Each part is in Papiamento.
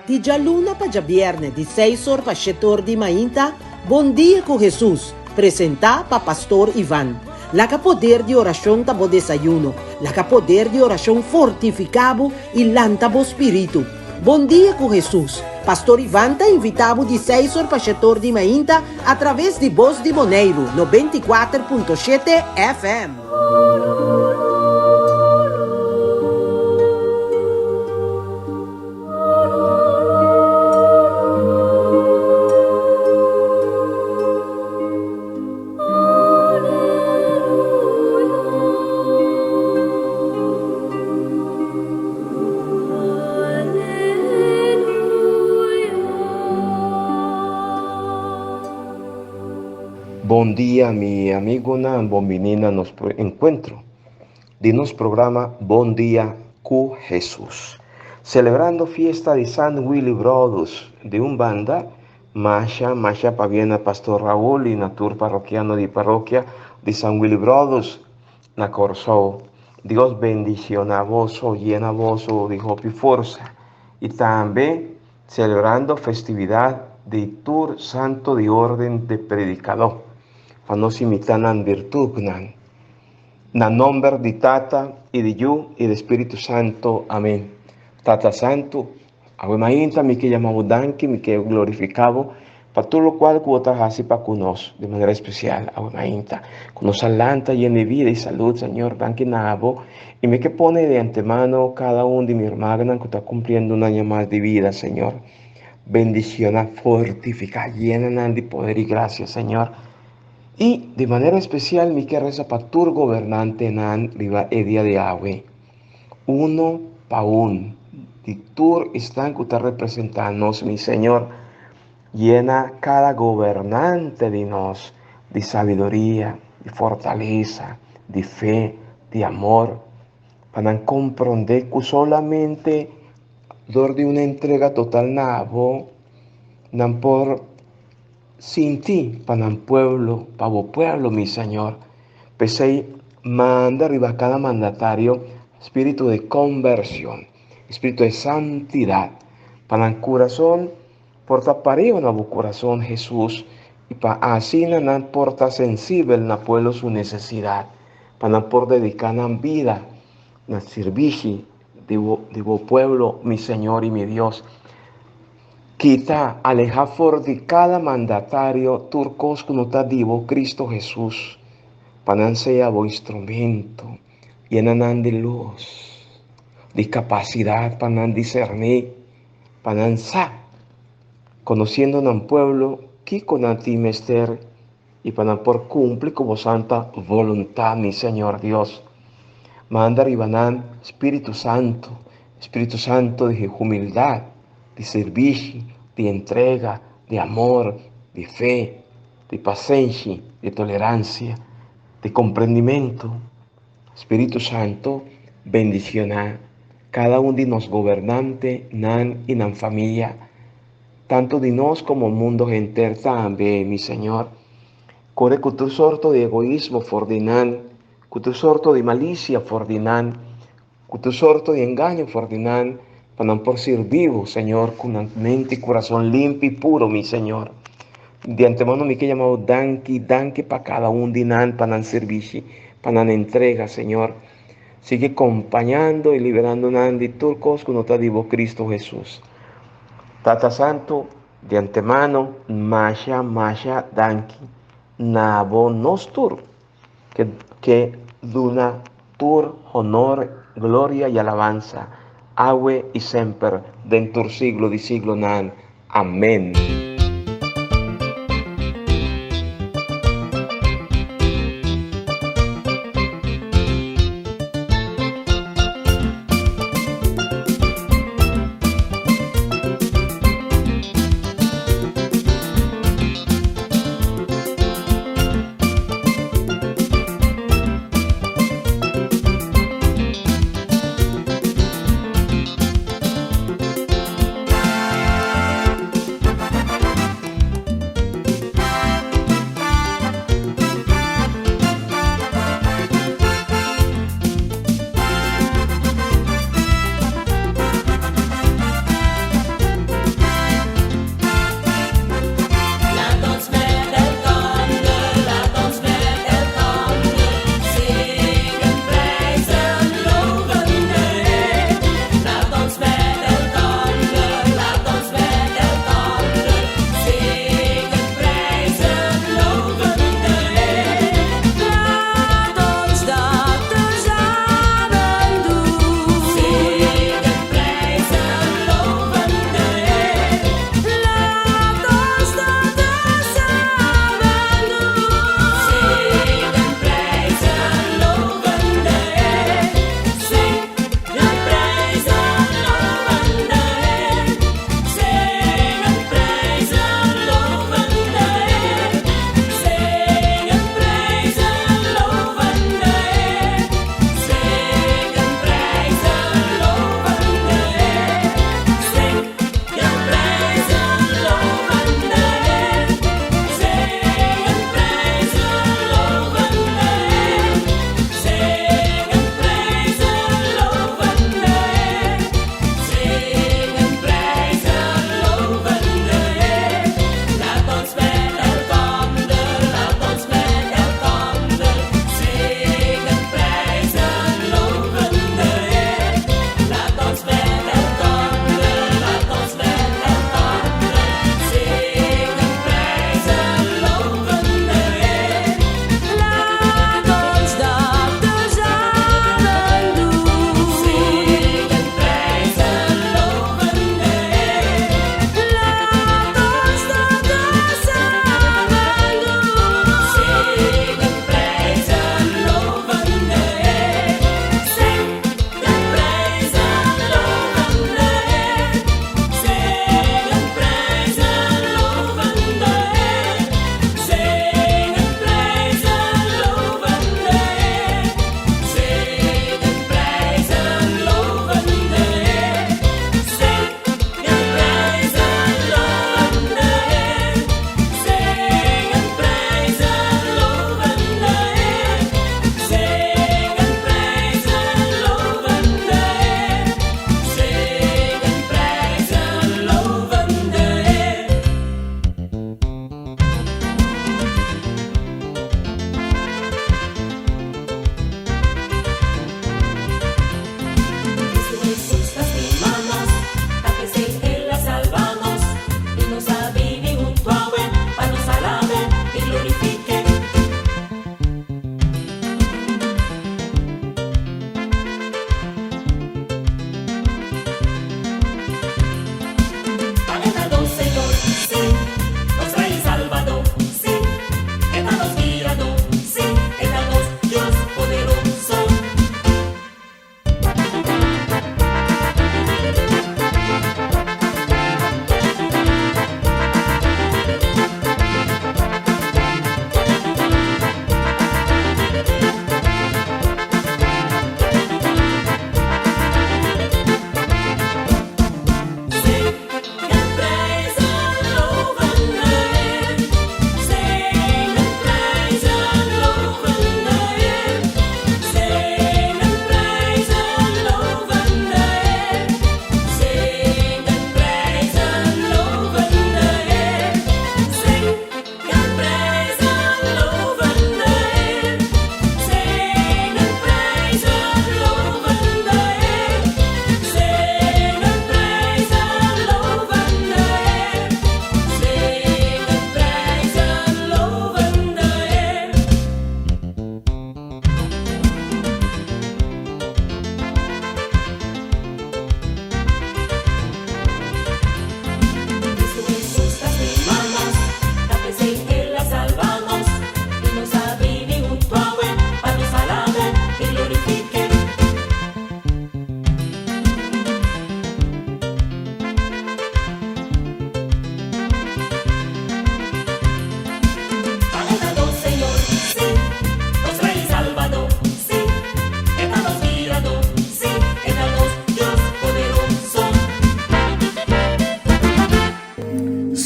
Di djaluna pa djabièrnè di seis or pa shete or di mainta, Bon Dia ku Hesus, presentá pa Pastor Ivan. Laga poder di orashon ta bo desayuno. Laga poder di orashon fortifiká bo i lanta bo spiritu. Bon Dia ku Hesus, Pastor Ivan ta invitá bo di seis or pa shete or di mainta atraves di Bos di Boneiru 94.7 FM. Bon dia mi amigonan, bon bini na nos encuentro di nos programa Bon Dia cu Hesus. Celebrando fiesta di San Willibrordus di un banda, masha masha pabia na Pastor Raul y na tur parrokiano di parokia di San Willibrordus na Corsou. Dios bendiciona boso, yena boso di hopi forsa y tambe celebrando festividad di tur santo di orden de predicador pa nos imita nan virtudnan. Na nomber di Tata y di Yu y di Spiritu Santo. Amen. Tata Santu, awe mainta mi ke yama bo danki, mi ke glorifica bo pa tur locual cu bo ta haci pa cu nos, di manera especial awe mainta, cu nos a lanta yen di vida y salud, Señor, danki na bo, y mi ke pone di antemano cada un di mi hermanonan cu ta cumpliendo un aña mas di vida, Señor, bendiciona, fortifica, yena nan di poder y gracia, Señor. I di manera espesial mi ke resa pa tur gobernantenan riba e dia di awe, uno pa un, di tur esnan ku ta representá nos, mi Señor, yena kada gobernante di nos di sabiduria, di fortalesa, di fe, di amor, pa nan komprondé ku solamente dor di un entrega total na abo nan por Sinti pa nan pueblo, pa bo pueblo, mi Señor. P'esei, manda riba kada mandatario spiritu di konvershon, spiritu di santidat, pa nan kurason por ta pareu na bo kurason, Hesus, i pa asina nan por ta sensibel na pueblo su nesesidat, pa nan por dediká nan bida na sirbishi di bo pueblo, mi Señor i mi Dios. Kita, alehá for di kada mandatario tur kos ku no ta di bo Kristu Hesus, pa nan sea bo instrumento, yena nan di lus, di kapasidat pa nan diserní, pa nan sa, konosiendo nan pueblo, kiko nan tin mester i pa nan por kumpli ku bo santa voluntat, mi Señor Dios. Manda riba nan Spiritu Santu, Spiritu Santu di humildat, di sirbishi, di entrega, di amor, di fe, di pasenshi, di toleransia, di komprendimentu. Spiritu Santu bendishoná kada un di nos gobernante nan i nan famia, tantu di nos komo mundo henter tambe, mi Señor. Kore ku tur sorto di egoismo for di nan, ku tur sorto di malisia for di nan, Ku tur sorto di engaño for di nan, pa nan por sirbi bo, Señor, ku nan mente i kurason limpi i puro, mi Señor. Di antemano mi ke yama bo danki, danki pa kada un di nan, pa nan sirbishi, pa nan entrega, Señor. Sigui kompañando i liberando nan di tur kos ku no ta di bo, Kristu Hesus. Tata Santu, di antemano, masha, masha danki na bo nos tur. Ke ke duna tur honor, gloria i alabansa, awe i semper, den tur siglo di siglonan. Amen.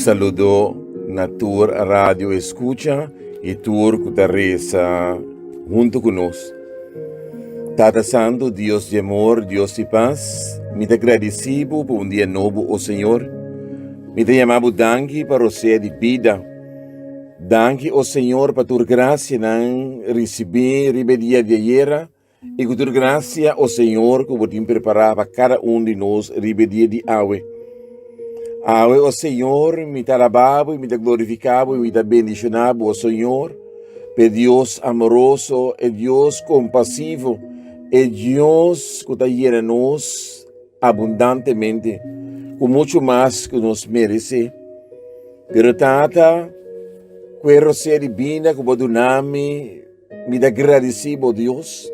saludo na tur radio escucha y tur cu ta reza hunto cu nos. Tata Santo, Dios di amor, Dios di paz, mi ta gradeci bo pa un dia nobo, o Señor. Mi ta yama bo danki pa rosea di bida. Danki, o Señor, pa tur gracianan ricibi riba e dia di ayera. I ku tur grasia, o Señor, ku bo tin prepará pa kada un di nos riba e dia di awe. Awe, o Señor, mi ta alabá bo i mi ta glorifiká bo i mi ta bendishoná bo, o Señor, pa e Dios amoroso, e Dios kompasivo, e Dios ku ta yena nos abundantemente ku muchu mas ku nos meresé. Pero Tata, ku e rosea di bida ku bo duna mi, Mi ta gradisí bo, Dios.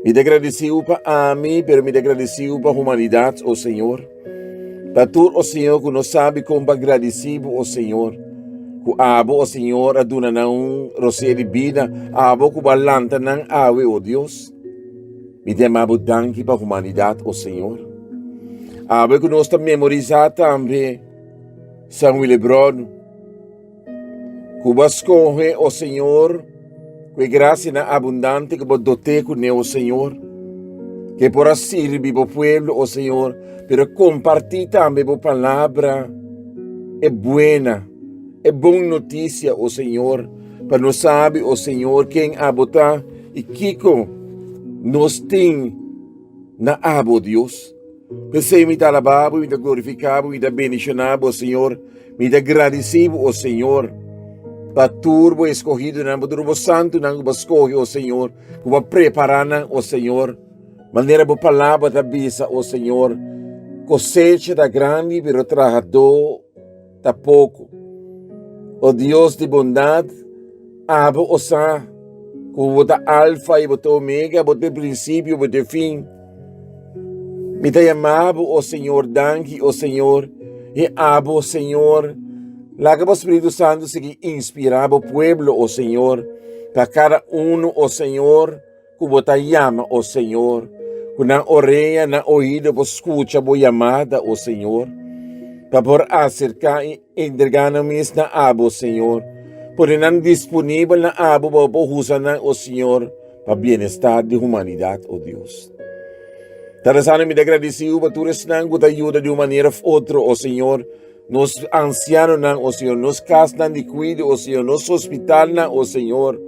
Mi ta gradisí bo pa ami, pero mi ta gradisí bo pa humanidat, o Señor. Pa tur, o Señor, ku no sabi kon pa gradisí bo, o Señor. Ku abo, o Señor, a duna nan un rosé di bida, abo ku bo a lanta nan awe, o Dios. Mi ta yama bo danki pa humanidat, o Señor. Awe ku nos ta memorisá tambe San Willibrord, Ku bo a skohe, o Señor, ku e grasianan abundante ku bo doté kuné, o Señor, ke por a sirbi bo pueblo, o Señor, pero kompartí tambe bo palabra, e buena, e bon notisia, o Señor, pa nos sabi, o Señor, ken abo ta i kiko nos tin na abo, Dios. P'esei mi ta alabá bo, mi ta glorifiká bo, mi ta bendishoná bo, Señor. Mi ta gradisí bo, o Señor, pa tur bo eskohidonan, pa tur bo santunan ku bo a skohe, o Señor, ku bo a prepará nan, o Señor. Manera bo palabra ta bisa, o Señor, kosecha ta grandi, pero trahadó ta poko. O Dios di bondat, abo o sa ku bo ta Alfa i bo ta Omega, bo ta e prinsipio, bo ta e fin. Mi ta yama bo, o Señor, danki, o Señor, i abo, Señor, laga bo Spiritu Santu sigui inspirá bo pueblo, o Señor, pa kada unu, o Señor, ku bo ta yama, o Señor, ku nan orea, nan oido por skucha bo yamada, o Señor, pa por aserká i entregá nan mes na abo, Señor. Pone nan disponibel na abo pa bo por usa nan, o Señor, pa bienestar di humanidat, o Dios. Tata Santo, mi ta gradisiu pa tur esnan ku ta yuda di un manera of otro, o Señor, nos ansianonan, o Señor, nos kasnan di kuido, o Señor, nos hospitalnan, o Señor.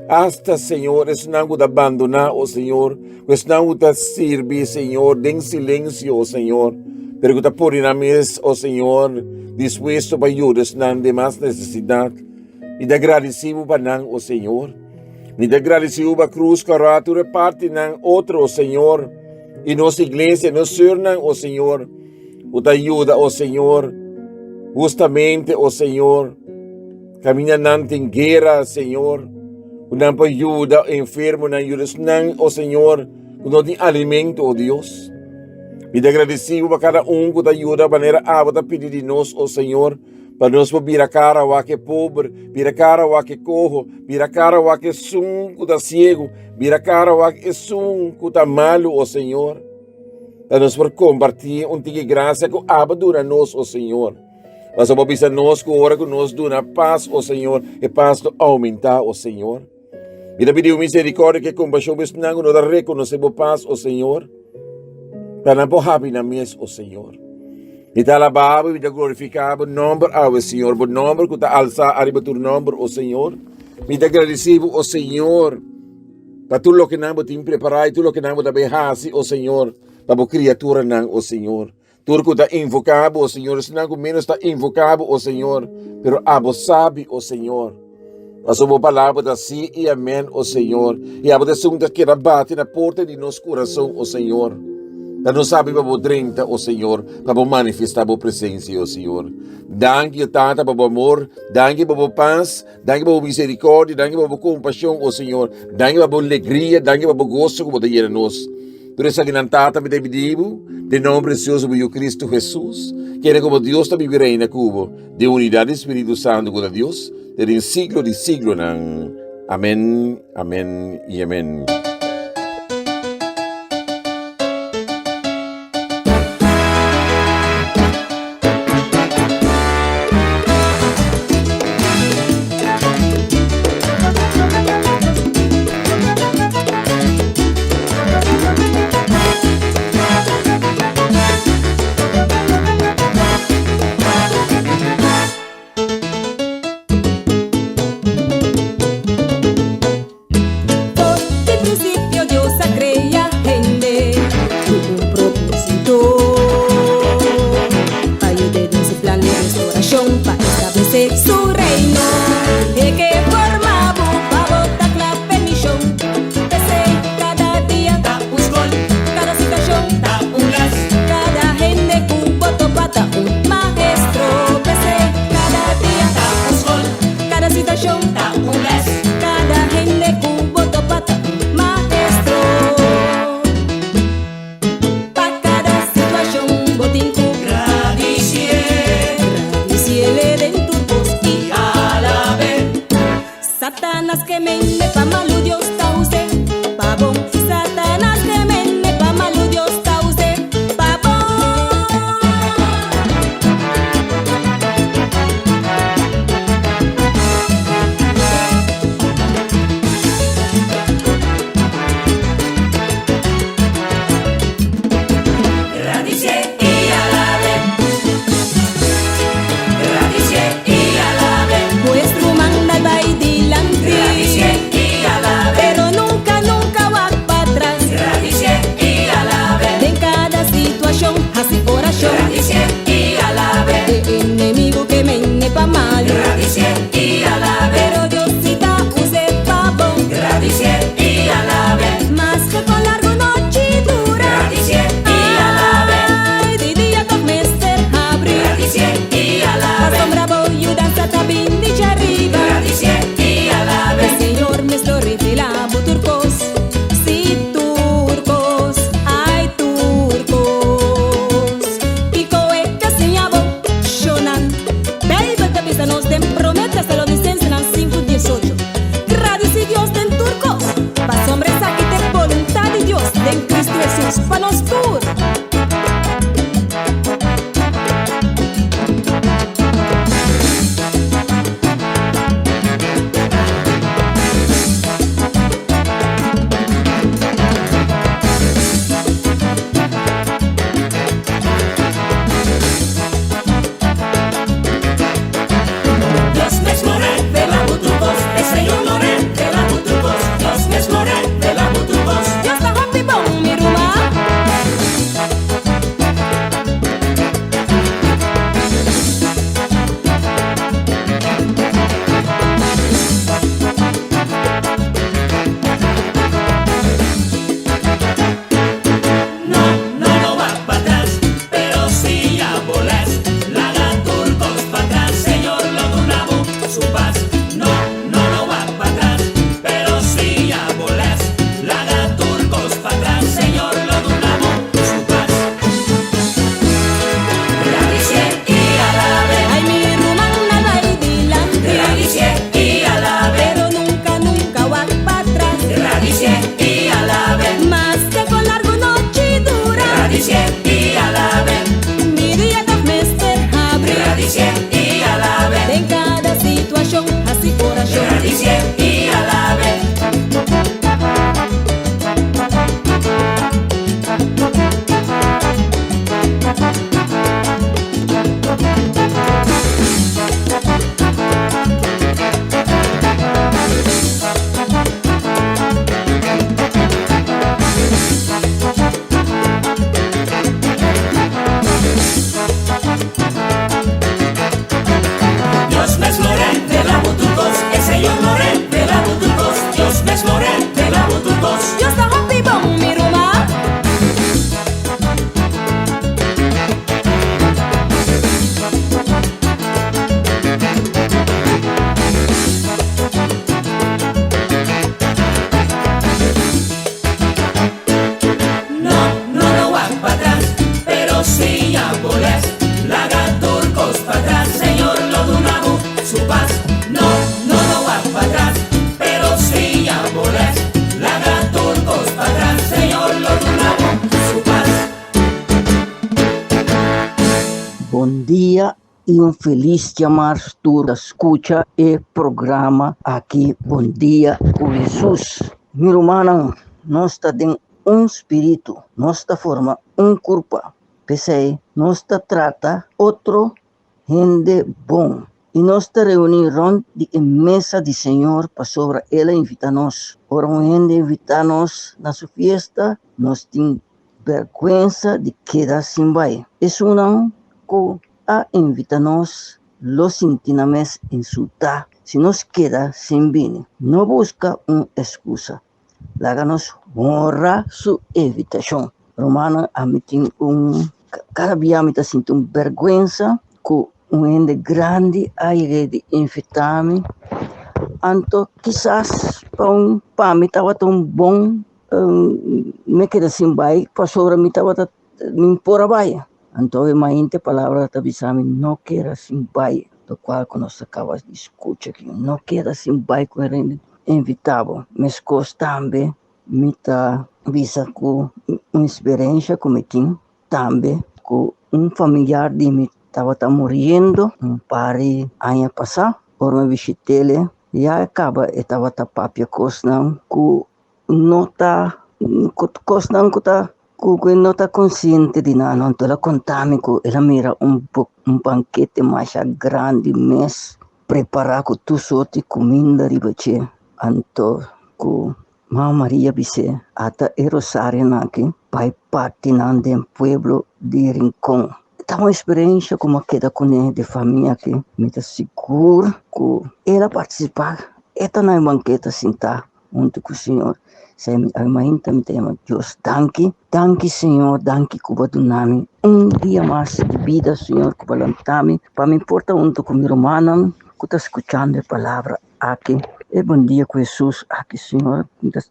Hasta, Señor, esnan ku ta bandoná, o Señor, ku esnan ku ta sirbi, Señor, den silensio, o Señor, pero ku ta pone nan mes, o Señor, dispuesto pa yuda esnan den mas nesesidat. Mi ta gradisí bo pa nan, o Señor. Mi ta gradisí bo pa Cruz Kòrá, tur e partinan otro, o Señor, i nos iglesia, nos sùrnan, o Señor, ku ta yuda, o Señor, hustamente, o Señor, kaminda nan tin guera, Señor, ku nan por yuda enfermonan, yuda esnan, o Señor, ku no tin alimento, o Dios. Mi ta gradisí bo pa kada un ku ta yuda manera abo ta pidi di nos, o Señor. Pa nos por bira kara wak e pober, bira kara wak e koho, bira kara wak esun ku ta siegu, bira kara wak esun ku ta malu, o Señor. Pa nos por kompartí un tiki grasia ku abo duna nos, o Señor. Pasobra bo bisa nos ku ora ku nos duna pas, o Señor, e pas lo oumentá, o Señor. Mi ta pidi bo misericordia ku kompashon pa esnan ku no ta rekonosé bo pas, o Señor, pa nan por habi nan mes, o Señor. Mi ta alabá bo i mi ta glorifiká bo nòmber awe, Señor, bo nòmber ku ta alsá ariba tur nòmber, o Señor. Mi ta gradisí bo, o Señor, pa tur loke nan bo tin prepará i tur loke nan bo ta bai hasi, o Señor, pa bo kriaturanan, o Señor. Tur ku ta invoká bo, o Señor, esnan ku ménos ta invoká bo, o Señor, pero abo sabi, o Señor. Pasobra bo palabra ta sí i amèn, o Señor, i abo ta esun ta keda bati na porta di nos kurason, o Señor. Pa nos sabi pa bo drenta, o Señor, pa bo manifestá bo presensia, o Señor. Danki, o Tata, pa bo amor, danki pa bo pas, danki pa bo miserikòrdia, danki pa bo kompashon, o Señor, danki pa bo legria, danki pa bo goso ku bo ta yena nos. Tur esakinan Tata mi ta pidi bo, den nomber precioso bo Yu Cristo Jesus, kende como Dios ta biba i reina ku bo, den unidad di Spiritu Santo ku ta Dios, te den siglo di siglonan. Amen, amen i amen. Bon dia i un felis djamars tur ta skucha e programa aki Bon Dia ku Hesus. Mi rumannan, nos ta den un spiritu, nos ta forma un kurpa. P'esei nos ta trata otro hende bon i nos ta reuní rònt di e mesa di Señor pasobra El a invitá nos. Ora un hende invitá nos na su fiesta, nos tin bèrgwensa di keda sin bai. Esunnan ku a invitá nos lo sinti nan mes insultá si nos keda sin bini. No buska un eskusa. Laga nos honra su invitashon. Rumannan, ami tin un, kada bia mi ta sinti un bèrgwensa ku un hende grandi a yega di invitá mi. Anto kisas pa un pa mi tabata un bon mi keda sin bai pasobra mi tabata mi por a bai. Anto e mainte palabra ta bisa mi no keda sin bai, lokual ku nos a kaba di skucha aki, no keda sin bai ku e hende invitá bo. Meskos tambe mi ta bisa ku un eksperensia ku mi tin tambe ku un familiar di mi tabata muriendo un par di aña pasá. Ora mi bishit'el ya kaba e tabata papia kosnan ku no ta kosnan ku ta ku e no ta konsiente di nan. Anto el a konta mi ku el a mira un un bankete masha grandi mes prepará ku tur sorti kuminda riba dje. Anto ku Mama Maria bis'é, Ata e rosarionan aki bai parti nan den pueblo di Rincon. Ta un eksperensia ku mi a keda kuné di famia aki. Mi ta sigur ku el a partisipá, e ta na e banketa sintá huntu ku Señor. Esei mi a mainta mi ta yama Dios danki. Danki Señor, danki ku bo a duna mi un dia mas di bida, Señor, ku bo a lanta mi pa mi por ta huntu ku mi rumannan ku ta skuchando e palabra aki. E bon dia ku Hesus aki, Señor,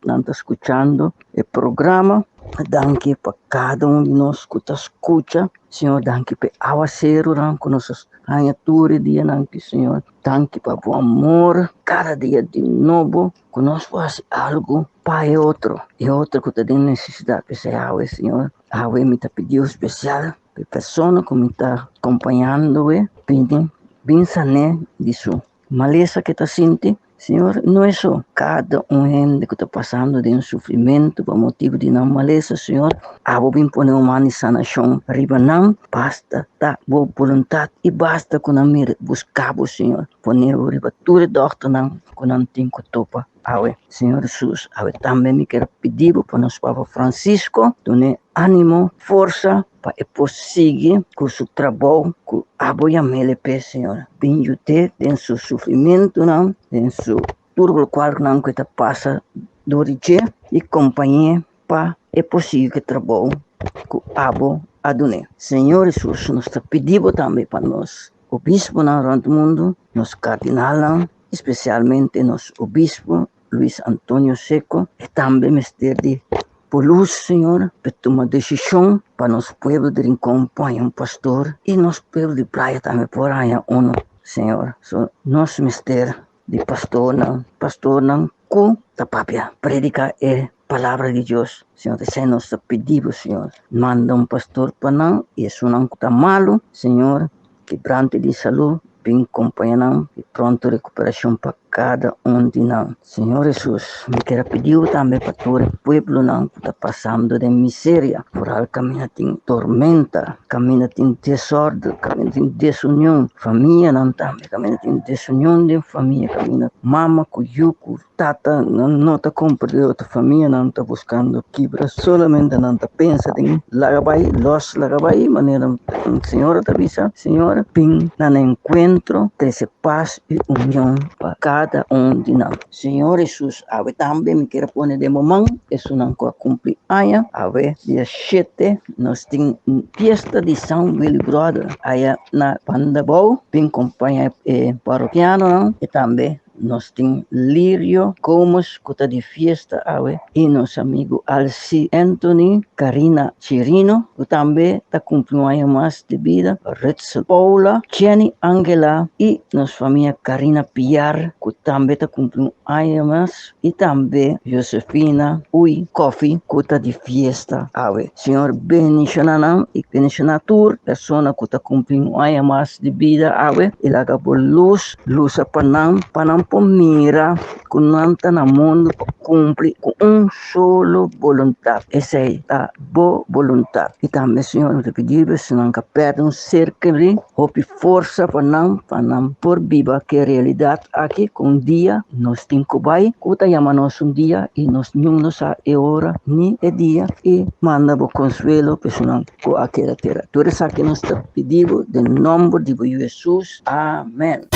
nan ta skuchando e programa. Danki pa kada un di nos ku ta skucha. Señor, danki pa e awaserunan ku nos a haña tur e dianan aki, Señor. Danki pa bo amor kada dia di nobo ku nos por hasi algu pa e otro, e otro ku ta den nesesidat. P'esei awe, Señor, awe mi ta pidi spesial pa e persona ku mi ta kompañando e bini bin san'é di su malesa ku e ta sinti. Señor, no eso, kada un hende ku ta pasando den sufrimentu pa motibu di nan malesa, Señor, abo bin pone un man di sanashon riba nan, basta ta bo boluntat i basta ku nan mira buska bo, Señor. Pone bo riba tur e dòkternan ku nan tin ku topa awe. Señor Hesus, awe tambe mi kier pidi bo pa nos Papa Francisco dun'é ánimo, forsa pa e por sigui ku su trabou ku abo yam'el p'e, Señor. Bin yud'é den su sufrimentunan, den su tur lokual nan ku e ta pasa dor di dje i kompañ'é pa e por sigui ku e trabou ku abo a dun'é. Señor Hesus, nos ta pidi bo tambe pa nos obispunan rònt mundu, nos kardinalnan, i spesialmente nos obispu Luis Antonio Seco, e tambe mester di bo lus, Señor, pa tuma desishon pa nos pueblo di Rincon por haña un pastor i nos pueblo di Playa tambe por haña uno, Señor. So, nos mester di pastornan, pastornan ku ta papia, prediká e palabra di Dios. Señor, esei nos ta pidi bo, Señor. Manda un pastor pa nan i esunnan ku ta malu, Señor, Kibrante di salú bin kompaña nan i pronto rekuperashon pa kada un di nan. Señor Hesus, mi kier a pidiu tambe pa tur e pueblonan ku ta pasando den miseria, foral kaminda tin tormenta, kaminda tin desòrdu, kaminda tin desunion, famianan tambe, kaminda tin desunion den famia, kaminda mama ku yu ku Tata nan no ta comprende otro famia nan ta buscando kibra solamente nan ta pensa den laga bay los laga bay manera señora ta bisa señor bin na nan encuentro trece paz y union pa cada un di nan. Señor Jesus awe tambe mi kier pone den bo man esunnan cu a cumpli aña awe dia shete nos tin fiesta di San Willibrord aya na Bandabou bin compaña e parokianonan y tambe. Nos tin Lirio Gomes ku ta di fiesta awe i nos amigu Alcy Anthony, Karina Chirino ku tambe ta kumpli un aña mas di bida, Ritzel Paula, Jenny Angela i nos famia Karina Piar ku tambe ta kumpli un aña mas i tambe Josefina Uy Coffie ku ta di fiesta awe. Señor bendiciona nan i bendiciona tur persona ku ta kumpli un aña mas di bida awe i laga bo lus lusa pa nan, pa nan por mira ku nan ta na mundu pa kumpli ku un solo boluntat. Esei ta bo boluntat. I tambe, Señor, mi ta pidi bo si nan ka pèrdè un ser kerí, hopi forsa pa nan, pa nan por biba ku e realidat aki ku un dia nos tin ku bai, ku bo ta yama nos un dia i nos niun no sa e ora ni e dia, i manda bo konsuelo pa esunnan ku a keda tera. Tur esaki nos ta pidi bo den nòmber di bo Yu Hesus. Amèn.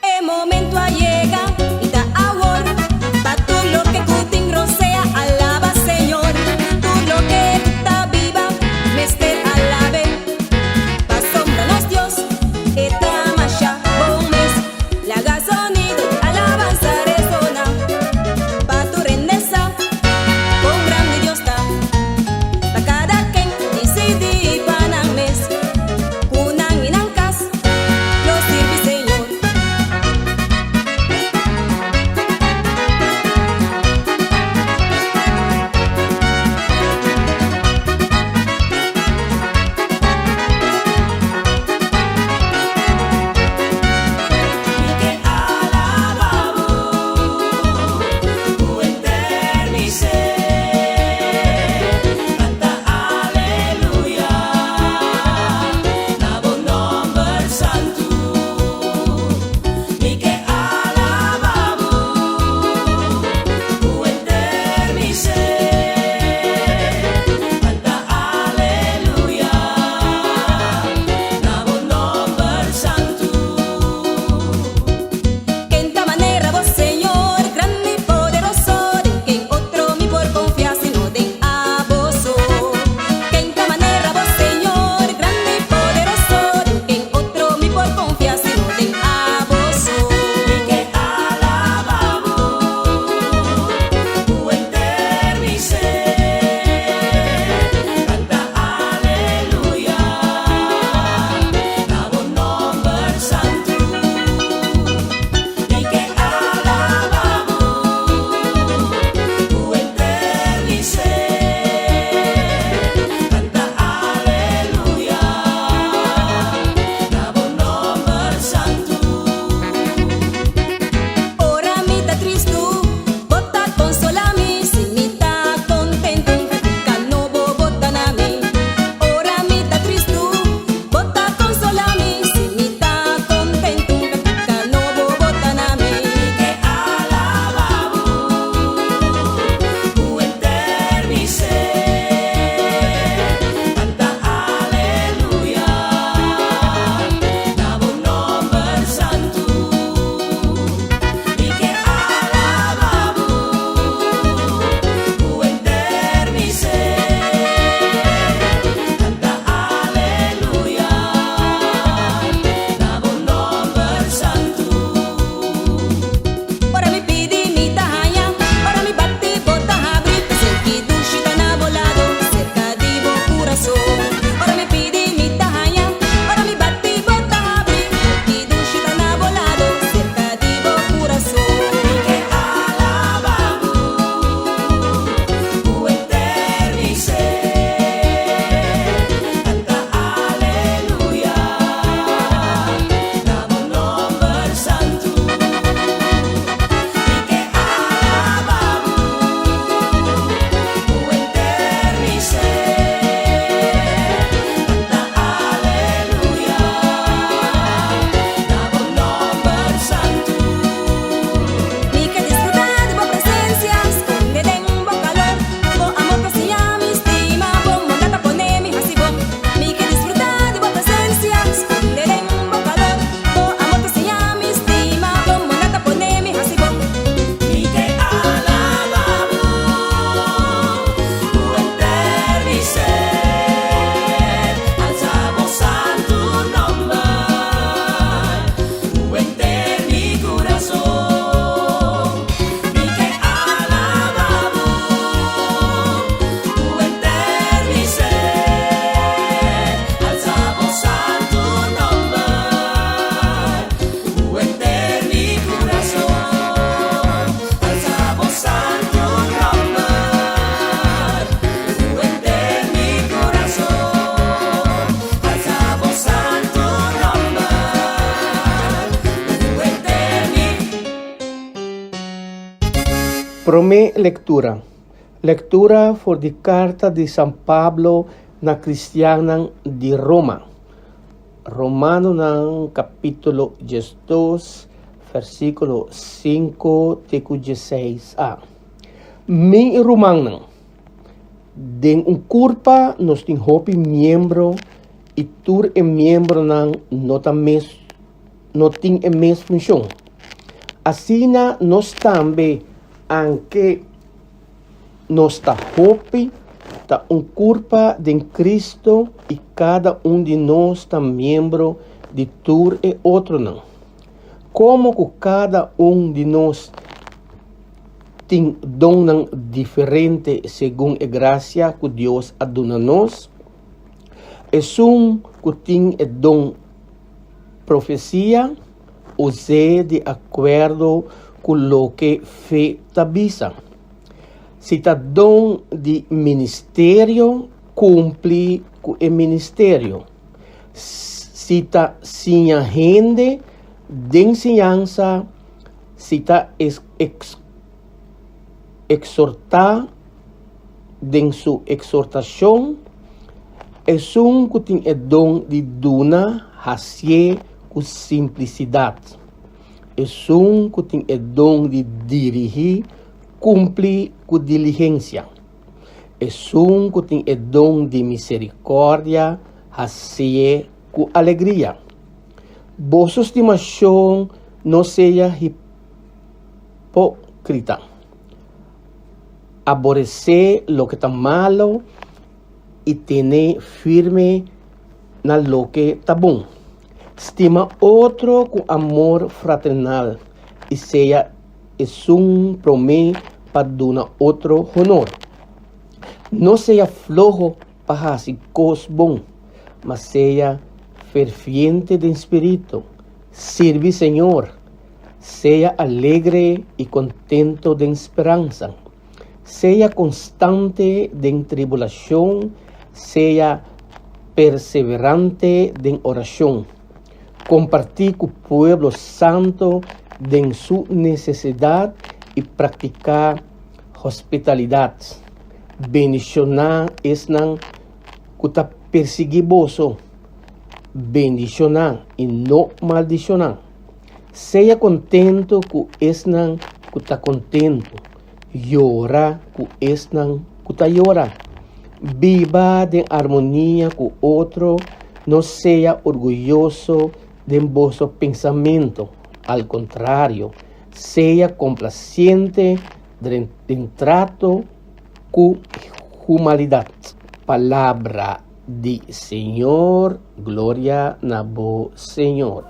E momento a yega y ta awor Pa tur loke cu tin rosea alaba Señor Tur loke cu ta biba mester alabe Pasobra nos Dios e ta masha bon mes Laga. Promé lektura. Lektura for di karta di San Pablo na kristiannan di Roma. Romanonan kapítulo 12, versíkulo 5 te ku 16 a. Mi rumannan, den un kurpa nos tin hopi miembro i tur e miembronan no ta mes no tin e mes funshon. Asina nos tambe, anke nos ta hopi, ta un kurpa den Kristo i kada un di nos ta miembro di tur e otronan. Komo ku kada un di nos tin donnan diferente segun e grasia ku Dios a duna nos, esun ku tin e don Profesia, Us'é di akuerdo ku loke fe ta bisa. Si ta don di ministerio, kumpli ku e ministerio. Si ta siña hende, den siñansa. Si ta eksortá, den su eksortashon. Esun ku tin e don di duna, hasié ku simplisidat. Esun ku tin e don di dirigí, kumpli ku diligensia. Esun ku tin e don di miserikòrdia, hasié ku alegria. Boso stimashon no sea hipókrita. Aboresé loke ta malo i tene firme na loke ta bon. Stima otro ku amor fraternal i sea esun promé pa duna otro honor. No sea floho pa hasi kos bon, ma sea ferviente den spiritu. Sirbi Señor. Sea alegre i kontento den speransa. Sea konstante den tribulashon, sea perseverante den orashon. Kompartí ku pueblo santu den su nesesidat i praktiká hospitalidat. Bendishoná esnan ku ta persiguí boso, bendishoná i no maldishoná. Sea kontentu ku esnan ku ta kontentu, yora ku esnan ku ta yora. Biba den armonia ku otro, no sea orguyoso den boso pensamentu, al kontrario, sea komplasiente den trato ku humalidat. Palabra di Señor, gloria na bo Señor.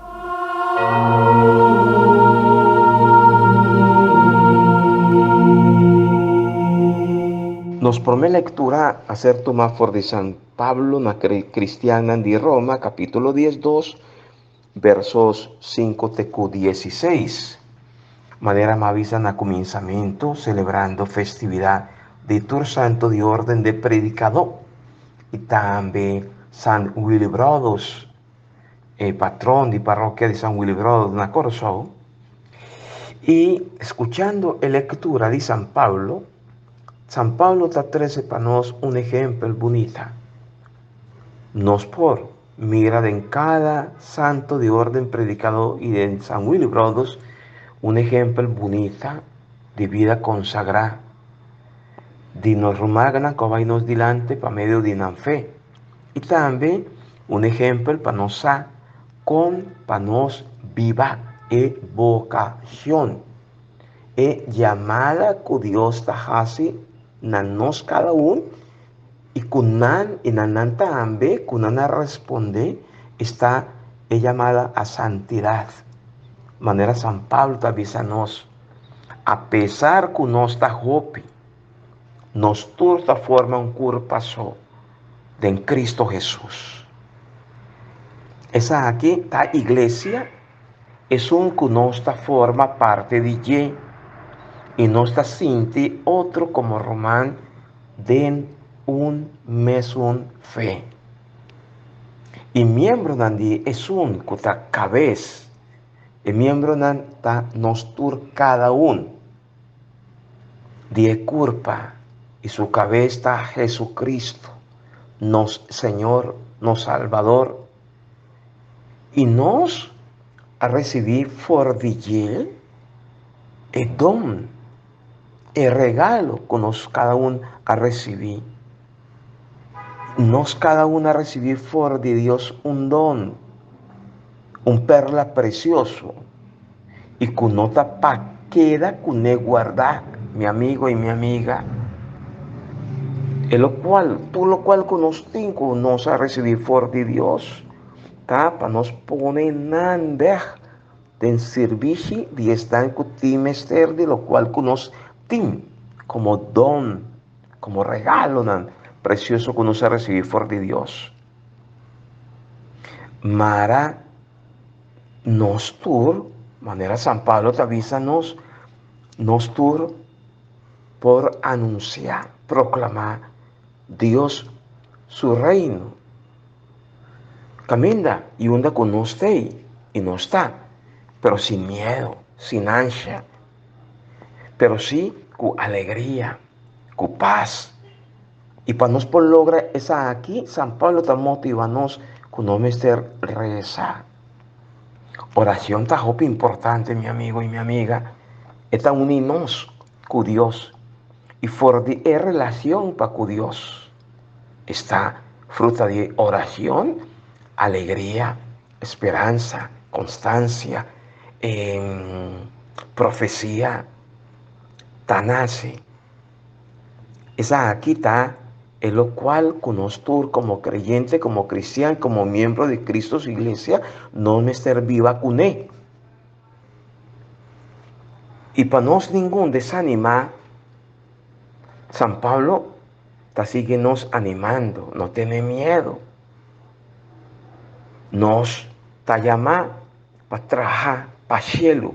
Nos promé lektura a ser tumá for di San Pablo na kristiannan di Roma, kapítulo 12, versos 5 te ku 16. Manera m'a bisa na kuminsamentu, selebrando festividat di tur santu di órden de predikadó i tambe San Willibrordus, e patron di parrokia di San Willibrordus na Kòrsou. I skuchando e lektura di San Pablo, San Pablo ta trese pa nos un ehèmpel bunita. Nos por mira den kada santo di orden predikadó i den San Willibrordus un ehèmpel bunita di bida konsagrá di nos rumannan ku a bai nos dilanti pa medio di nan fe i tambe un ehèmpel pa nos sa kon pa nos biba e vokashon, e yamada ku Dios ta hasi na nos kada un. I ku nan i na nan tambe ku nan a respondé esta e yamada a santidat. Manera San Pablo ta bisa nos, apesar ku nos ta hopi, nos tur ta forma un kurpa so den Kristu Hesus. Esaki ta iglesia, esun ku nos ta forma parti di dje i nos ta sinti otro komo ruman den un mesun fe. I miembronan di esun ku ta kabes, e miembronan ta nos tur kada un. Di e kurpa i su kabes ta Jesucristo, nos Señor, nos Salbador. I nos a risibí for di dje e don, e regalo ku nos kada un a risibí. Nos kada un a risibí for di Dios un don, un perla presioso i ku no ta pa keda kuné guardá, mi amigo i mi amiga. E lokual, tur lokual ku nos tin ku nos a risibí for di Dios ta pa nos pone nan bèg den sirbishi di esnan ku tin mester di lokual ku nos tin komo don, komo regalonan presioso ku nos a risibí for di Dios. Mara nos tur, manera San Pablo ta bisa nos, nos tur por anunsiá, proklamá Dios su reino. Kaminda i unda ku nos t'ei i nos ta, pero sin miedu, sin ansha, pero sí ku alegria, ku pas. I pa nos por logra esaki, San Pablo ta motiva nos ku nos mester resa. Oracion ta hopi importante, mi amigo i mi amiga. E ta uni nos ku Dios i for di e relacion pa ku Dios esta fruta di oracion, alegria, speransa, constancia, profecia ta nace. Esaki ta e locual cu nos tur como creyente, como cristian, como miembro di Cristo su iglesia, nos mester biba cune. Y pa nos ningun desanima, San Pablo ta sigui nos animando, no tene miedo. Nos ta yama pa traha pa cielo.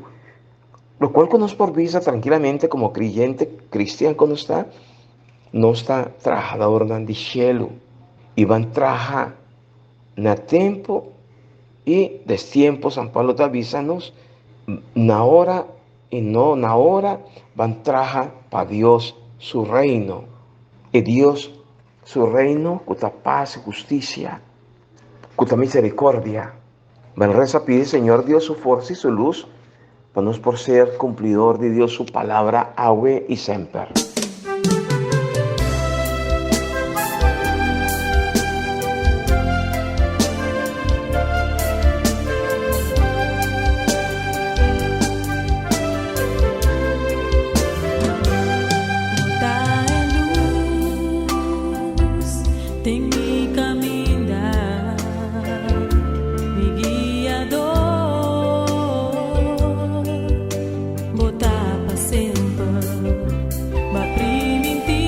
Locual cu nos por bisa trankilamente como creyente cristian cu nos ta, nos ta trahadornan di cielo y ban traha na tempo y destiempo. San Pablo ta bisa nos na hora y no na hora ban traha pa Dios su reino. E Dios su reino cu ta paz y husticia, cu ta misericordia. Ban reza pidi Señor Dios su forsa y su luz pa nos por ser cumplidor di Dios su palabra awe y semper. Bo ta e luz den mi caminda. Mi guiador, bo ta pa semper, b'a primintí.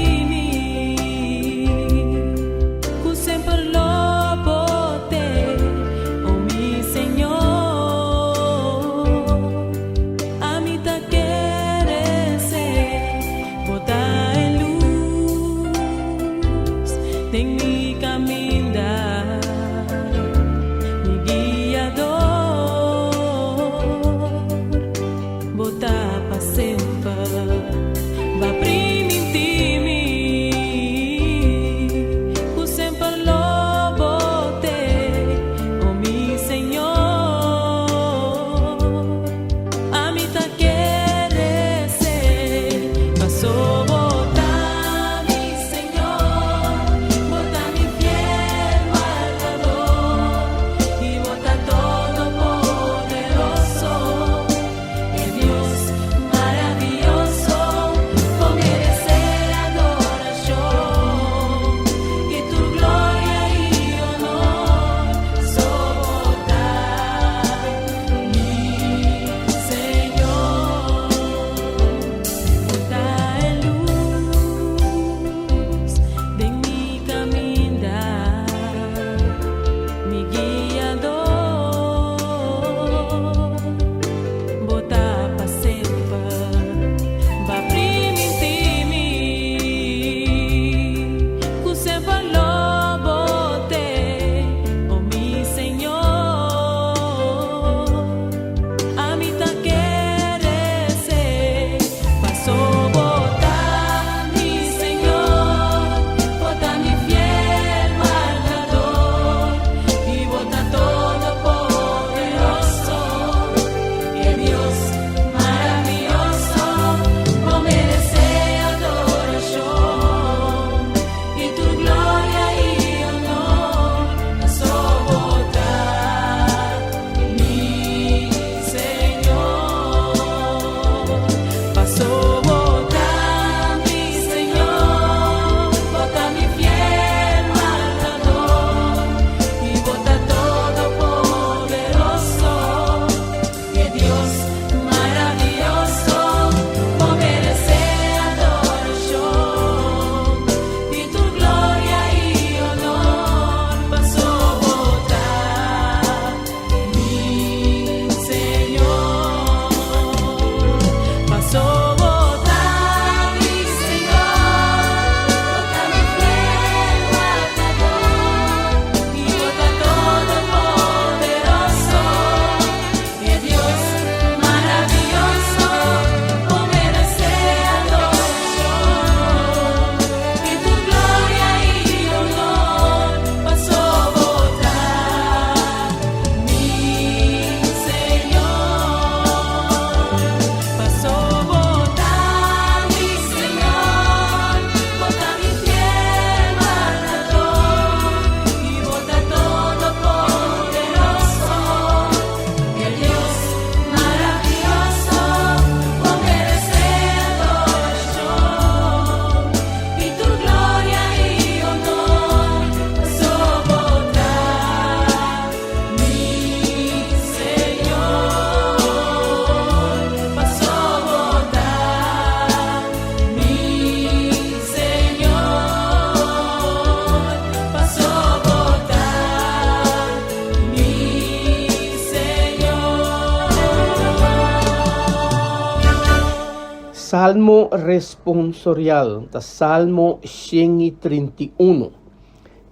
Salmo responsorial ta Salmo 131.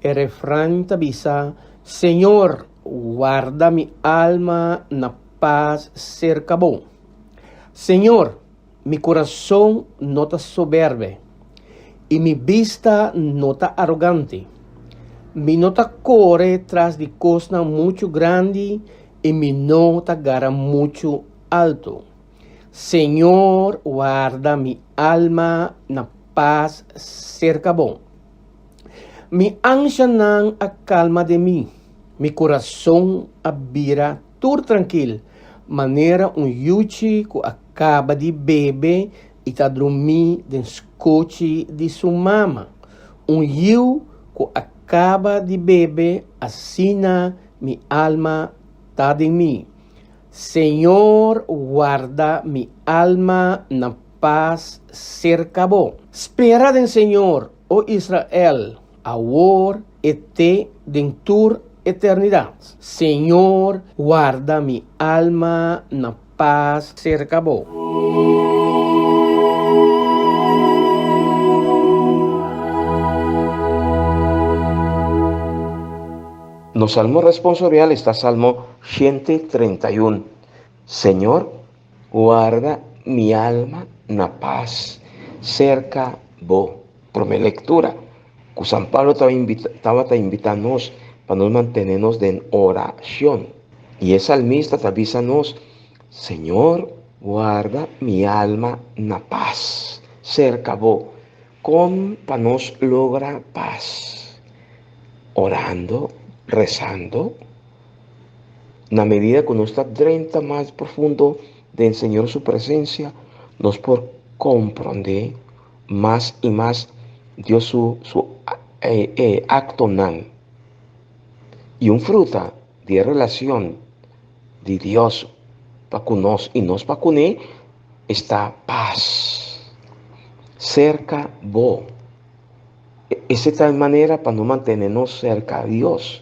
E refran ta bisa, Señor, warda mi alma na pas serka bo. Señor, mi kurason no ta soberbe, i mi bista no ta arogante. Mi no ta kore tras di kosnan muchu grandi i mi no ta gara muchu altu. Señor, warda mi alma na pas serka bo. Mi anshanan a kalma den mi, mi kurason a bira tur trankil, manera un yuchi ku a kaba di bebe i ta drumí den skochi di su mama. Un yiu ku a kaba di bebe, asina mi alma ta den mi. Señor warda mi alma na pas serka bo. Spera den Señor, o Israel, awor e te den tur eternidat. Señor warda mi alma na pas serka bo. Nos salmo responsorial esta Salmo 131. Señor, warda mi alma na pas serka bo. Promé lektura ku San Pablo tabata invitá nos pa nos mantené nos den orashon. I e salmista ta bisa nos, Señor, warda mi alma na pas serka bo. Kon pa nos logra pas? Orando, rezando. Na medida ku nos ta drenta mas profundo den Señor su presensia, nos por komprondé mas i mas Dios su su e aktonan. I un fruta di e relashon di Dios pa ku nos i nos pa kuné esta pas serka bo. Ese ta e manera pa nos mantene nos serka Dios.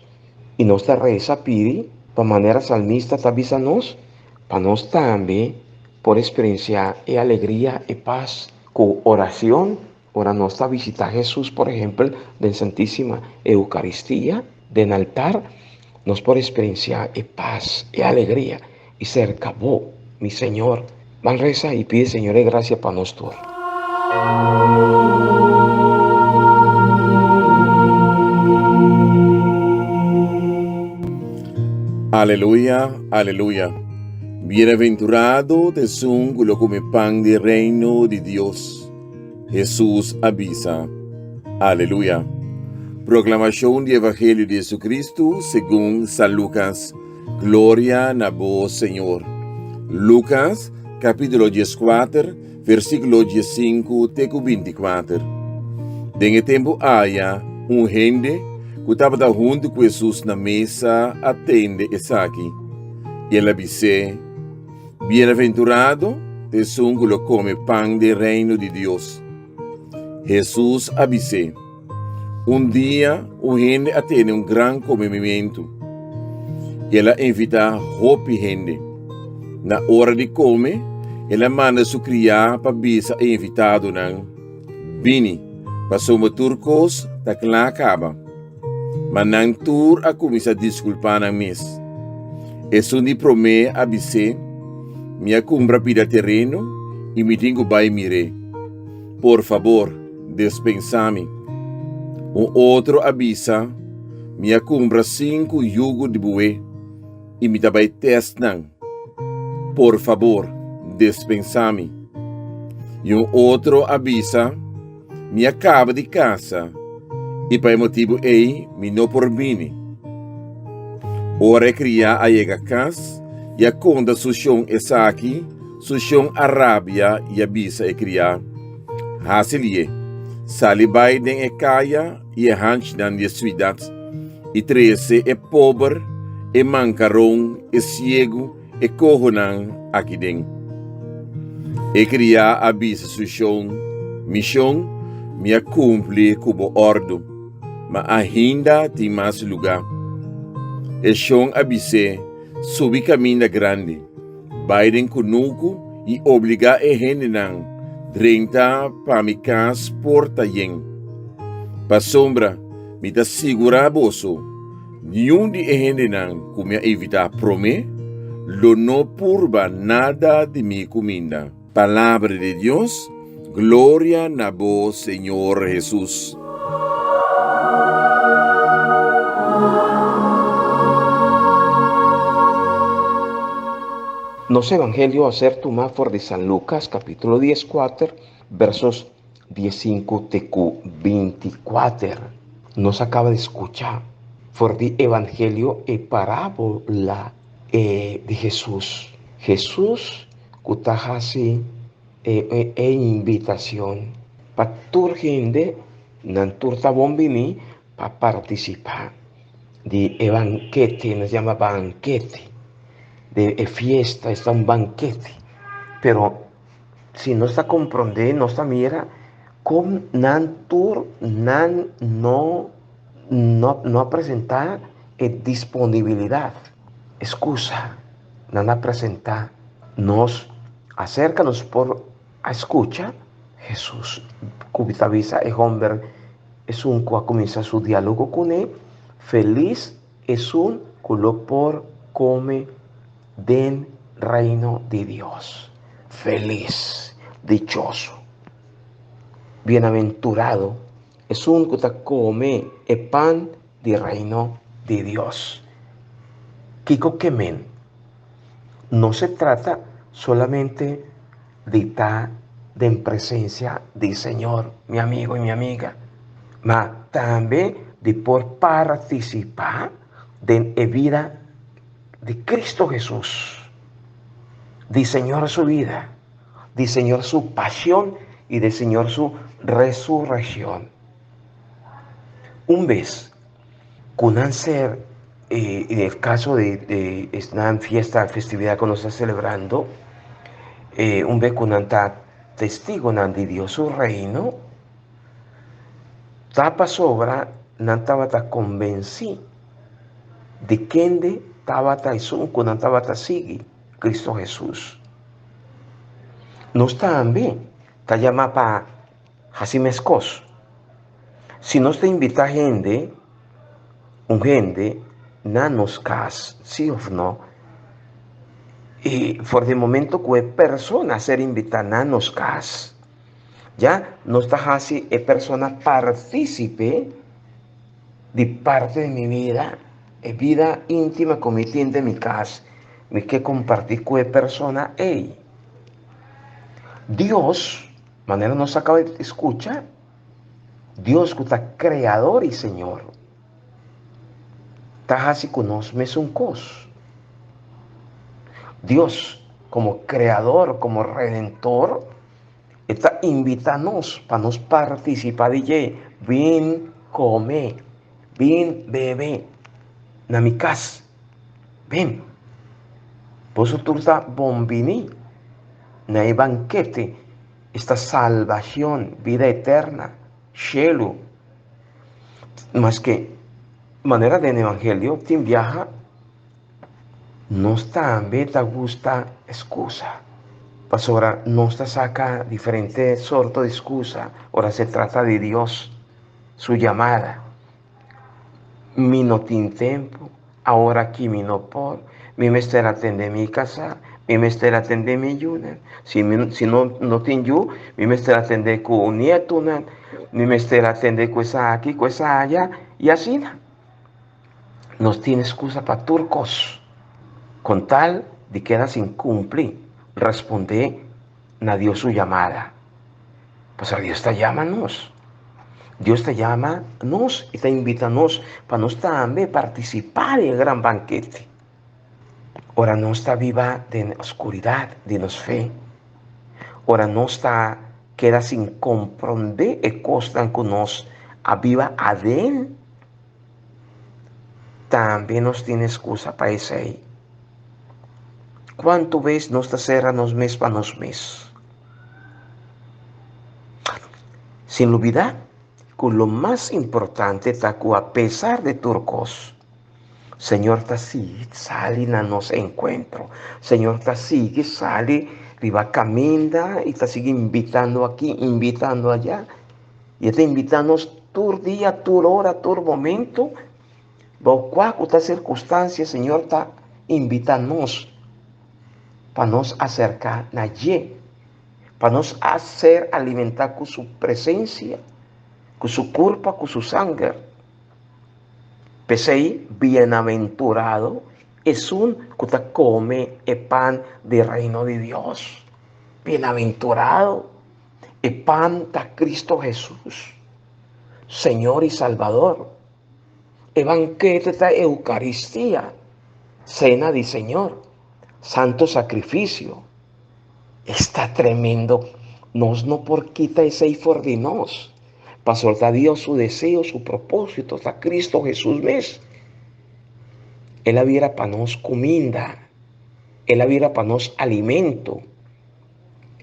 I nos ta resa pidi pa manera salmista ta bisa nos, pa nos tambe por experiencia e alegria, e pas ku oracion, ora nos ta visita Jesus, por ehempel, den Santisima Eucaristia, den altar, nos por experiencia e pas, e alegria i serka bo, mi Señor. Ban resa i pidi Señor e gracia pa nos tur. Aleluya, aleluya. Bienaventurado ta esun ku lo kume pan di reino di Dios. Hesus a bisa. Aleluya. Proklamashon di Evangelio di Jesucristo segun San Lukas. Gloria na bo, Señor. Lukas, kapítulo 14, versíkulo 15 te ku 24. Den e tempu aya, un hende ku tabata huntu ku Hesus na mesa a tende esaki, i el a bis'é, Bienaventurado ta esun ku lo kome pan den Reino di Dios. Hesus a bis'é, Un dia un hende a tene un gran komementu, i el a invitá hopi hende. Na ora di kome, el a manda su kriá pa bisa e invitadonan, Bini, pasobra tur kos ta kla kaba. Ma nan tur a kuminsá diskulpá nan mes. Esun di promé a bis'é, Mi a kumpra pida tereno i mi tin ku bai mir'é. Por fabor, despensá mi. Un otro a bisa, Mi a kumpra sinku yugu di bué i mi ta bai tèst nan. Por fabor, despensá mi. I un otro a bisa, Mi a kaba di kasa i pa e motibu ei mi no por bini. Ora e kriá a yega kas i a konta su shon esaki, su shon a rabia i a bisa e kriá, Hasi lié, sali bai den e kaya i e hanchinan di e siudat i trese e pober, e mankaron, e siegu, e kohonan aki den. E kriá a bisa su shon, Mi shon, mi a kumpli ku bo òrdu, ma ainda tin mas lugá. E shon a bis'é, Subi kaminda grandi, bai den kunuku i obligá e hendenan. Drenta pa mi kas por ta yen. Pasobra mi ta sigurá boso, niun di e hendenan ku mi a invitá promé lo no purba nada di mi kuminda. Palabra di Dios, Gloria na bo, Señor Hesus. Nos Evangelio a ser tumá for di San Lucas capítulo 14, versos 15 te cu 24. Nos a caba di scucha for di Evangelio e parábola e di Jesús. Jesús cu ta haci e e invitacion pa tur hende, nan tur ta bon bini pa participa di e banquete, nos yama banquete, di e fiesta, esta un banquete. Pero si nos ta comprende, nos ta mira con nan tur nan no no no a presenta e disponibilidad, excusa nan a presenta. Nos acerca nos por a scucha Jesús cu ta bisa e homber esun cu a cuminsa su dialogo cune, Feliz esun cu lo por come den reino di Dios. Feliz, dichoso, bienaventurado esun cu ta come e pan di reino di Dios. Kico ke men? No se trata solamente di ta den presencia di Señor, mi amigo y mi amiga, ma tambe di por participa den e vida di Cristo Jesús, di Señor su vida, di Señor su pasión y di Señor su resurrección. Un bes cu nan ser, en el caso de, de esnan fiesta, festividad cu nos ta celebrando, un bes cu nan ta testigonan di Dios su reino, ta pasobra nan tabata convenci di kende tabata esun cu nan tabata sigui, Cristo Jesus. Nos tambe ta yama pa Hasi meskos. Si nos ta invitá hende, un hende, na nos kas, sí òf no, i for di momento ku e persona a ser invitá na nos kas, ya nos ta hasi e persona partísipe di parti di mi bida, e bida íntima ku mi tin den mi kas, mi ke kompartí ku e persona ei. Dios Manera nos a caba di scucha, Dios cu ta Creador y Señor ta haci cu nos mesun cos. Dios como Creador, como Redentor, e ta invita nos pa nos participa di dje. Bin come, bin bebe na mi cas. Bin. Boso tur ta bon bini na e bankete, esta salbacion, bida eterna, shelu. Maske manera den evangelio tin biaha, nos tambe ta gusta excusa, pasobra nos ta saca diferente sorto di excusa ora se trata di Dios su yamada. Mi no tin tempu, awor aki mi no por, mi mester atendé mi kasá, mi mester atendé mi yunan, si mi si no no tin yu, mi mester atendé ku nietunan, mi mester atendé ku esaki, ku esaya, i asina. Nos tin eskusa pa tur kos, kon tal di keda sin kumpli, respondé na Dios su yamada. Pasobra Dios ta yama nos. Dios ta yama nos i ta invita nos pa nos tambe partisipá den e gran bankete. Ora nos ta biba den oskuridat di nos fe, ora nos ta keda sin komprondé e kosnan ku nos a biba aden, tambe nos tin eskusa pa esei. Kuantu bes nos ta sera nos mes pa nos mes? Sin lubidá ku lo mas importante ta ku apesar di tur kos, Señor ta sigui sali na nos enkuentro. Señor ta sigui sali Riba kaminda i ta sigui invitando aki, invitando allá. I e ta invitá nos tur dia, tur ora, tur momento. Bou kua ku ta sirkunstansia Señor ta invitá nos pa nos aserká na dje, pa nos a ser alimentá ku su presensia, ku su kurpa, ku su sanger. P'esei, bienaventurado esun ku ta kome e pan di Reino di Dios. Bienaventurado! E pan ta Cristo Hesus, Señor i Salbador. E bankete ta Eucaristia, Sena di Señor, Santo Sacrificio. Esta tremendo! Nos no por kita esei for di nos, pasobra ta Dios su deseo, su propósito, ta Cristo Hesus mes. El a bira pa nos kuminda, El a bira pa nos alimento,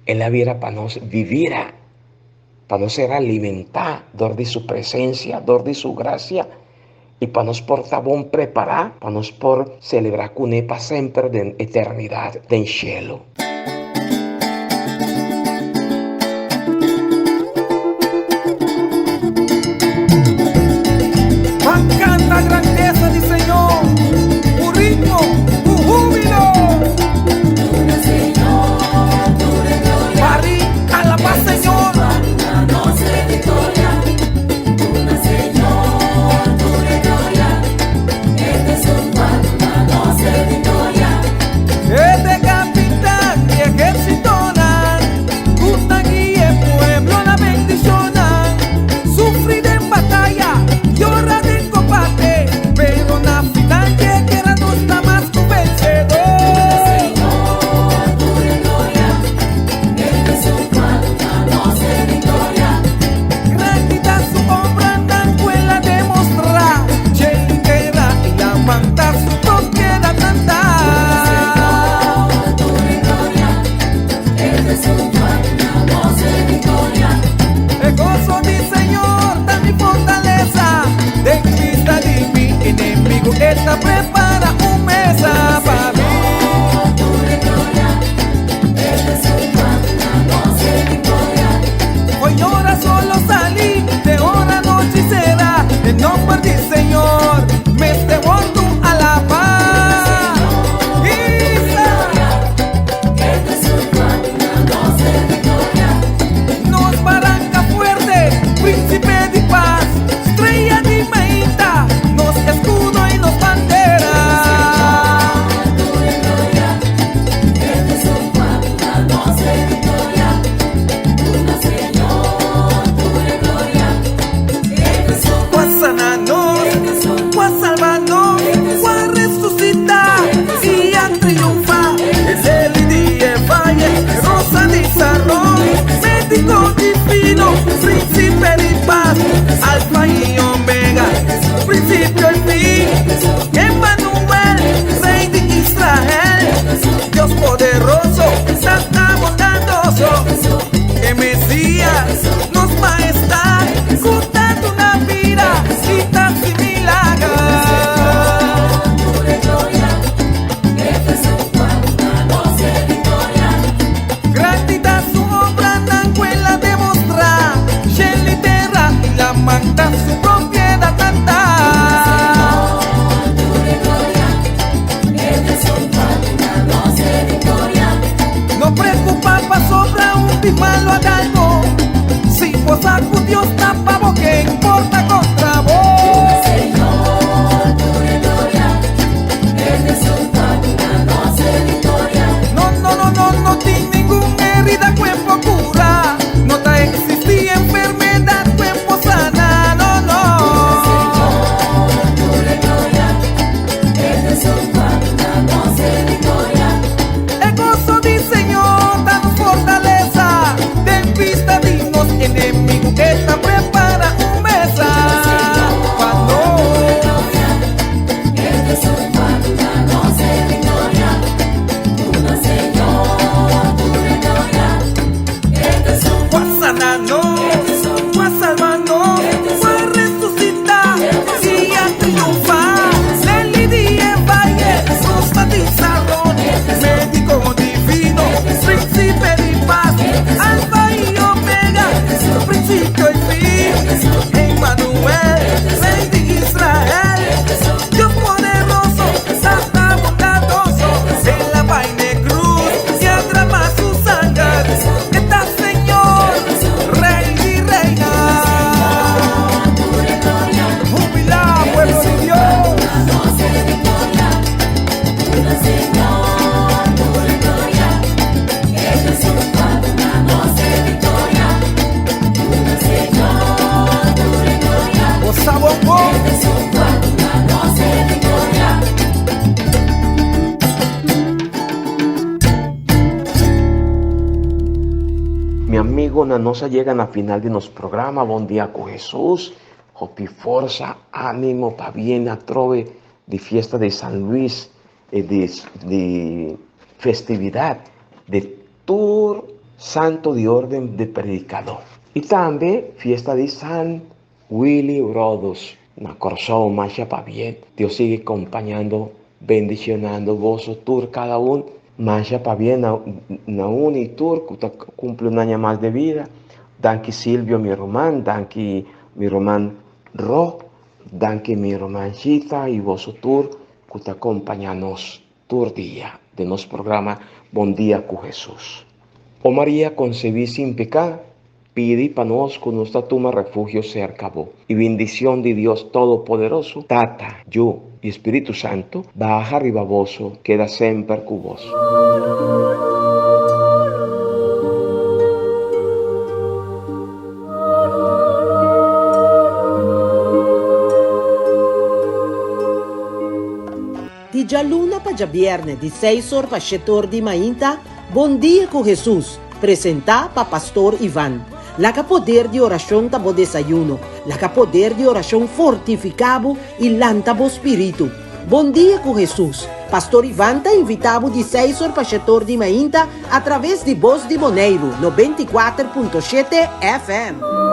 El a bira pa nos vivira, pa nos ser alimentá dor di su presencia, dor di su gracia, i pa nos por ta bon prepará pa nos por selebrá kuné pa semper den eternidat den shelu. Ban canta grandeza di Señor cu ritmo, cu hubilo. Bari alaba Señor. E ta capitan di ehercitonan cu ta guia e pueblo na bendicionnan. Sufri den bataya, yora den combate, pero na final dje guera nos ta mas cu vencedor. Grandi ta su obranan cu el a demostra, dje tera i lamanta su propiedad nan ta. E goso di Señor ta mi fortalesa, den bista di mi enemigo e ta prepara un mesa pa mi. Hoy ora solo sali, te ora nochi sera, e nomber di Señor mester wordu alabá. Isa! Nos baranca fuerte, Príncipe di paz, Strella di mainta, nos escudo y nos bandera. Cu a sana nos, cu a salba nos, cu a resucita y a triunfa. Es el di e valle, rosa di Saron, medico divino, principe di paz, alfa y omega, principio y fin. Emmanuel, rey di Israel, Dios poderoso, Santa bondadoso, e Mesías, nos Majestad, cu ta duna bida y ta haci milager. Grandi ta su obranan cu el a demostra, shel y tera y laman ta su. Mi amigonan, nos a yega na final di nos programa Bon Dia ku Hesus. Hopi forsa, animo pa bien atrobe di fiesta di San Luis y di, di festividad di tur santo di orden di predicador. Y tambe fiesta di San Willy Rodos na Kòrsou masha pabien. Dios sigui kompañando, bendicionando boso tur kada un. Masha pabien na na un i tur ku ta kumpli un aña mas de bida. Danki Silvio mi ruman, danki mi ruman Ro, danki mi ruman Shita i boso tur ku ta kompaña nos tur dia den nos programa Bon Dia ku Hesus. O Maria konsebí sin peká, Pidi pa nos ku nos ta tuma refugio serka bo. I bindishon di Dios Todopoderoso, Tata, Yu i Spiritu Santu, baha riba boso, keda semper ku boso. Di djaluna pa djabièrnè di seis or pa shete or di mainta, Bon Dia ku Hesus, presentá pa Pastor Ivan. Laga poder di orashon ta bo desayuno, laga poder di orashon fortifiká bo i lanta bo spiritu. Bon Dia ku Hesus, Pastor Ivan ta invitá bo di seis or pa shete or di mainta atraves di Bos di Boneiru, 94.7 FM.